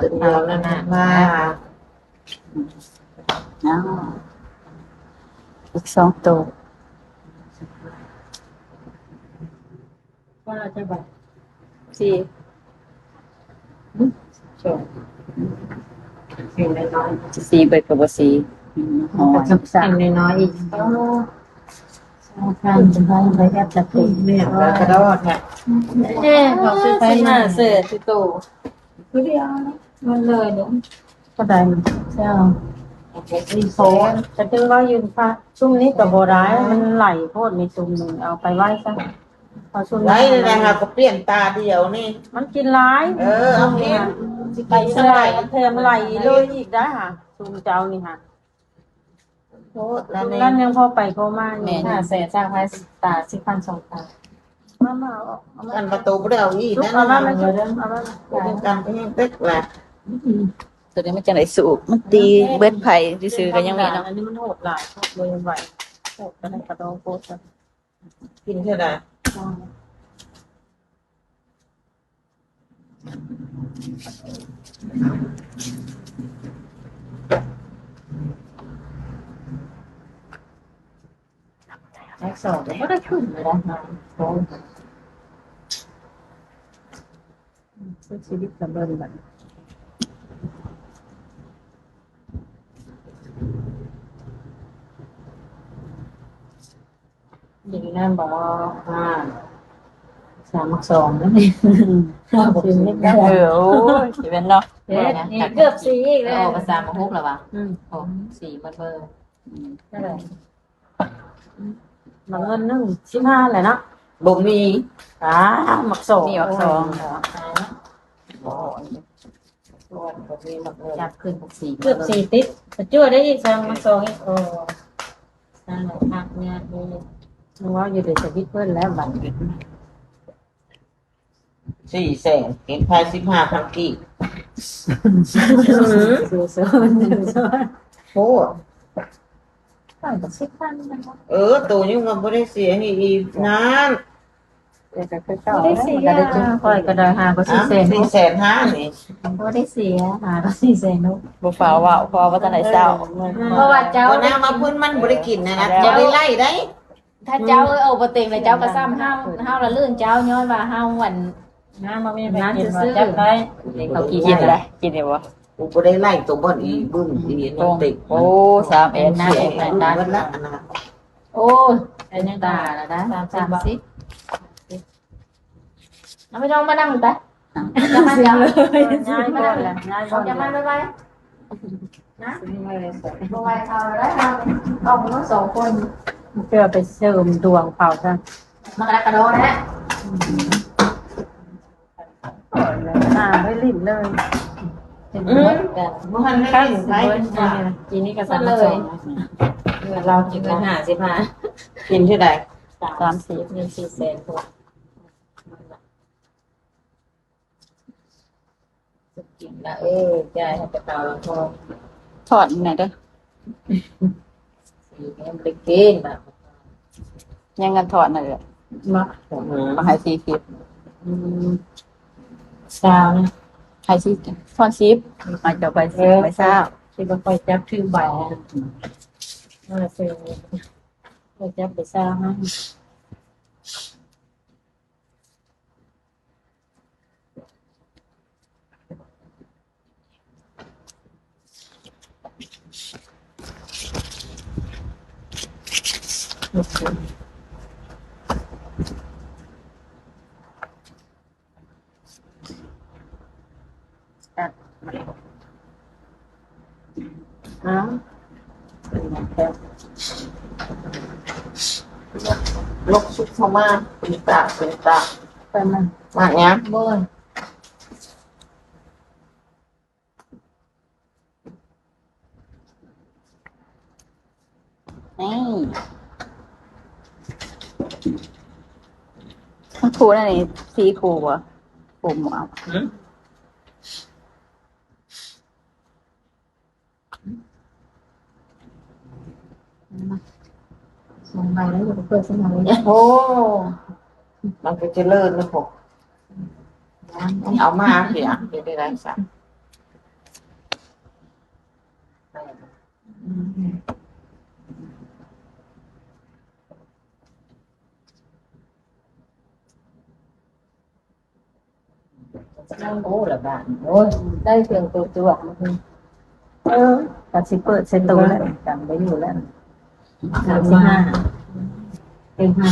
ຕົວດຽວນັ້ນນະ ວ່າ ອ້າວ ອີກສອງໂຕ ວ່າຈະບາດ ສີ່ ສອງ ສີ່ ເບິດກໍບໍ່ສີ່ ອືມ ແຕ່ງນ້ອຍໆອີກ ເອີ ສອງພັນ ສອງພັນ ໄປແອບຈັກ ແມ່ນວ່າກະດອດແທ້ ເອີ ເຂົາຊື້ໄປ ຊື້ມາເສີດ ຊື້ໂຕ ຄືດຽວ ມັນເລີຍເນາະ ເທົ່າໃດ ເຈົ້າ ໂຕ ກະຈຶ່ງວ່າຢືມພະ ຊຸມນີ້ກະບໍ່ໄດ້ ມັນຫຼາຍໂພດ ມີຊຸມໜຶ່ງ ເອົາໄປໄວ້ຊະ ເອົາຊຸມ ໄວ້ແລ້ວຫາກະປ່ຽນຕາດຽວນີ້ ມັນກິນຫຼາຍ ເອີ ເອົາກິນ ຊິໄປໃສ ແຖມຫຼາຍໂລອີກໄດ໋ຫາ ຊຸມເຈົ້ານີ້ຫາ ໂອ້ ນັ້ນຍັງພໍໄປພໍມາຢູ່ ແມ່ນ ຫ້າແສນ ສ້າງໃຫ້ຕາ ສິບພັນ ສອງຕາ ມາ ມາ ເອົາ ເອົາມາ ອັນປະຕູບໍ່ໄດ້ເອົາອີກ ເອົາມາ ເອົາມາ ເອົາມາ ເປັນການແຮງເຕັກລະ ອືມ ຕົວນີ້ມັນຈັ່ງໄດ້ສູບ ມັນຕີເບິດໄຜຊື່ໆ ກໍຍັງມີເນາະ ອັນນີ້ມັນໂຫດຫຼາຍ ໂຫດບໍ່ໄຫວ ໂຫດປານນັ້ນກະດອງໂພດ ກິນເທື່ອໃດ ແລກສອງກໍບໍ່ໄດ້ຂຶ້ນເລີຍນະ ໂອ້ຍ ເປັນຊີວິດລະເບິ່ງບັດ ເຫັນນຳບໍ່ ອ່າ ສາມໝາກສອງນັ້ນເອງ ເອີ ໂອ້ຍ ຊິແມ່ນເນາະ ເຮັດ ເກືອບສີ່ອີກແລ້ວ ອອກກະສາມໝາກຫົກແລ້ວຫວາ ອືມ ໂອ້ ສີ່ໝົດເບີ ອືມ ເທົ່າໃດ ໝາກເງິນໜຶ່ງ ສິບຫ້າແຫຼະເນາະ ບໍ່ມີ ອ້າ ໝາກສອງ ມີໝາກສອງ ໂອ້ຍ ບໍ່ ຈັບຂຶ້ນ ເກືອບສີ່ຕິດ ປະຈົວໄດ້ອີກ ສາມໝາກສອງອີກ ໂອ້ ສ້າງພັກຍາກເດ້ ເວົ້າຢູ່ເດ ສະວິດເພິ່ນແລ້ວບັດນີ້ ສີ່ແສນ ເຫັນພາຍ ສິບຫ້າພັນກີບ ໂອ້ ຂ້ອຍກໍສິບພັນນະ ເອີ ໂຕຍັງວ່າບໍ່ໄດ້ເສຍ ອັນນີ້ອີກນັ້ນ ແຕ່ກໍຄືເກົ່າ ບໍ່ໄດ້ເສຍ ຂ້ອຍກໍໄດ້ຫາບໍ່ ສີ່ແສນ ສີ່ແສນຫ້ານີ້ ບໍ່ໄດ້ເສຍ ຫາກໍສີ່ແສນ ບໍ່ຟ້າວເວົ້າ ເພາະວ່າບໍ່ທັນໄດ້ເຊົາ ເອີ ເພາະວ່າເຈົ້າ ບໍ່ນາມາເພິ່ນມັນບໍ່ໄດ້ກິນນະ ບໍ່ໄດ້ໄລ່ໄດ໋ ຖ້າເຈົ້າເອົາບໍ່ເຕັມແລ້ວ ເຈົ້າກໍຊ້ຳເຮົາ ເຮົາລະລື່ນເຈົ້າ ຍ້ອນວ່າເຮົາ ອັນ ນ້ຳບໍ່ມີໃຜກິນ ວ່າຈັບໄດ້ ເຂົາກິນ ກິນໄດ້ ກິນໄດ້ບໍ່ ກູບໍ່ໄດ້ໄລ່ຕົວບ່ອນອີບຶ້ງອີນັ້ນເຕັກ ໂອ້ ສາມເອັດ ເປັນນ້ຳເປັນຕາ ເບິດລະອັນນັ້ນ ໂອ້ຍ ອັນນີ້ຕາລະໄດ໋ ສາມສິບ ສາມສິບ ເອົາໄປນ້ອງມານັ່ງໄປ ອ່ະ ຈະມາ ເຈົ້າ ຍ້າຍກ່ອນລະ ຍ້າຍກ່ອນ ຈະມາໄວໆ ນະ ບໍ່ໄຫວເຂົາແລ້ວ ເອົາມາສອງຄົນ ເພື່ອໄປເສີມດວງເຂົາຊະ ມັນກໍໄດ້ກະໂດແລ້ວ ອືມ ໜາວໄດ້ຫຼິ້ນເລີຍ ອືມ ບໍ່ທັນໄດ້ຫຼິ້ນໄປ ປີນີ້ກໍສາມສອງ ເງິນລາວກິນ ເງິນຫ້າສິບຫ້າ ກິນເທົ່າໃດ ສາມສິບ ເງິນສີ່ແສນກວ່າ ກິນລະ ເອີ ຈ່າຍໃຫ້ກະເປົາລະພໍ ຖອນແດ່ເດີ ບໍ່ໄດ້ກິນລະ ຍັງກັນຖອນນັ້ນເອີ ມາ ມາໃຫ້ສີ່ສິບ ອືມ ຊາວນະ ໃຫ້ສີ່ ຖອນສິບ ໃຫ້ເຈົ້າໄປສິບ ເອີ ໄປຊາວ ຄິດວ່າຂ້ອຍຈັບຖືກໃບ ເອີ ຂ້ອຍຈັບໄປຊາວໃຫ້ ອ້າວ ລົກຊຸກເຂົ້າມາ ເປັນຕາ ເປັນຕາ ໄປມາ ມາຫຍັງ ບໍ່ ນີ້ ມັນຄູ່ນັ້ນນີ້ ສີ່ຄູ່ບໍ່? ຄູ່ໝວກ ຫື? ສອງໃບແລ້ວ ເປີດສະໝອງ ໂອ້ ມັນກໍຈະເລີນນະພວກ ເອົາມາເສຍ ເຮັດໄດ້ໄດ໋ຊະ? โอ้ ละบาด โอ้ย ได้เสียงตัวตัว เออ ก็สิเปิดใส่ตัวแล้ว จำได้อยู่แล้ว สามสิบห้า เต็มห้า